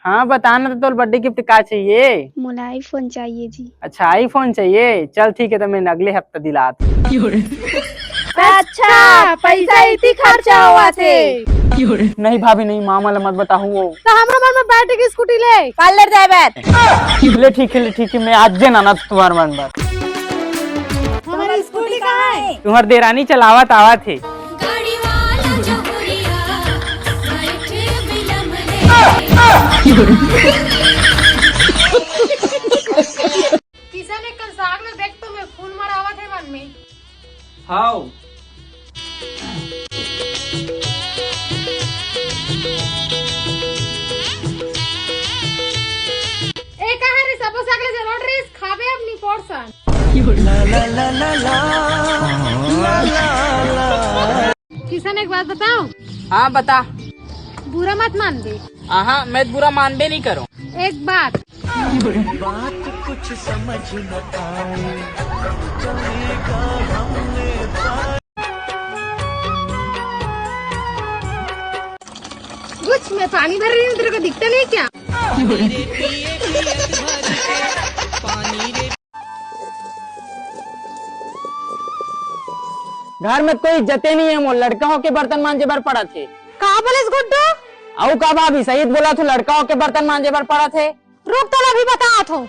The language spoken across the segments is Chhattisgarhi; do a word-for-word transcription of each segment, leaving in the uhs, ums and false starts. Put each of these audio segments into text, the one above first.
हाँ, बता ना, तो तोर birthday gift का चाहिए? मोला iPhone चाहिए जी। अच्छा, iPhone चाहिए? चल ठीक है, तो मैं अगले हफ्ता दिलात हूँ। अच्छा, पैसा इतनी खर्चा होवत हे। नहीं भाभी, नहीं, मामा ला मत बताहू वो। तो हमरो मन में बैठ के scooty ले। Parlour जाए बर। ले ठीक है, ले ठीक है, मैं आज जे नाना तुम्हार मन बर। हमारी scooty कहाँ है? तुम्हार देरानी चलावत आवत हे। गाड़ी वाला जहुरिया, बैठे बिलम ले। किशन, एक कन साग में देख तो, मैं फूल मड़ावत हे मन में। हाव। ए, कहाँ रे, सबो साग ले जलोट रहिस, खाबे अब निपोरसन। किशन, एक बात बताओ। हाँ, बता। बुरा मत मानबे। आहा, मैं बुरा मानबे नहीं करूँ। एक बात। बात कुछ समझ न आए, चलेगा हमने। कुछ, मैं पानी भर रही हूँ, तेरे को दिखता नहीं क्या? घर में कोई इज्जते नहीं है मोर, लड़का होके बर्तन मांजे बर पड़त हे। का बोलेस गुड्डू? अउ का भाभी, सही बोलत हों, लड़का होके बर्तन मांजे बर पड़त हे। रुक, तो अभी बतात हों।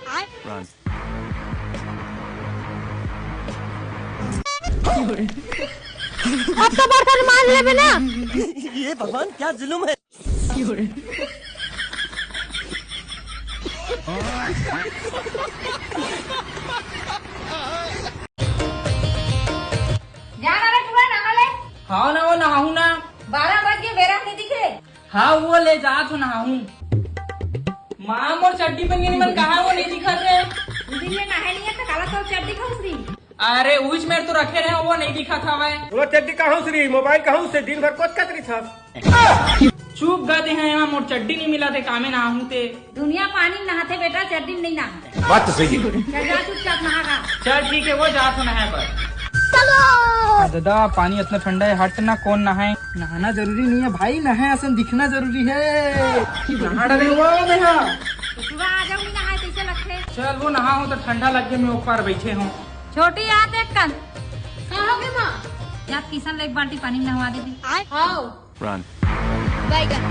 अब तो बर्तन मांज लेबे ना। ये भगवान, क्या जुल्म है। जा ना रे, पूरा नहा ले। हाँ ना, वो नहाहूँ ना। बारह बज गे, बेरा नहीं दिखे। हाँ, वो ले जात हों नहाहूँ। माँ, मोर चड्डी पहिने नहीं, मन कहाँ वो नहीं दिखत रे। दिन में नहाए नहीं है तो काला तो चड्डी खाऊं श्री। अरे, उहिच मेर तो रखे रहे, वो नहीं दिखत हवय। वो चड्डी कहूँ श्री, मोबाइल कहूँ से दिन भर कोचकत रहिथस। चुप गा दे हैं, एमा मोर चड्डी नहीं मिलत हे, कामे नहाहूँ ते। दुनिया पानी में नहाथे बेटा, चड्डी में नहीं नहा। बात तो सही है। चल जा चुपचाप नहा का। चल ठीक है, वो जात हों नहाए बर। चलो। हाँ, दादा, पानी इतना ठंडा है, हट ना, कौन नहाए? नहाना जरूरी नहीं है भाई, नहाए असन दिखना जरूरी है। नहा डरे हुआ हो मैं, हाँ। सुबह आ जाऊंगी नहाए, कैसे लगथे? चल, वो नहाहूँ तो ठंडा लग गया, मैं ऊपर बैठे हूँ। छोटी, आ देख कन। का हो गे माँ? जा किशन ला एक बाल्टी पानी में नहवा दे दे। हाव। Run। बैगन।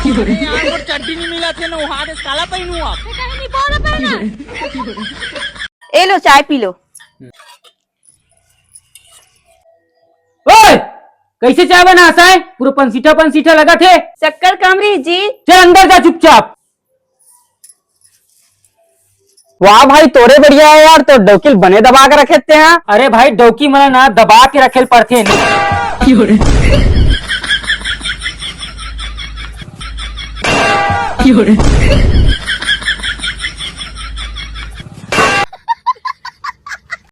अरे यार, मोर चड्डी नहीं मिलत हे, नहा दे, काला पहिनहूँ अब। ते कहीं नहीं बोल पाए ना। ए लो, चाय पी लो। ओए, कैसे चाय बनास हे? पूरा पंसीठा पंसीठा लगत हे। शक्कर कम रहिस जी। चल अंदर जा चुपचाप। वाह भाई, तोरे बढ़िया है यार, तो डौकी ल बने दबा के रखे ते हैं। अरे भाई, डौकी मन ला ना दबा के रखे ल पड़थे।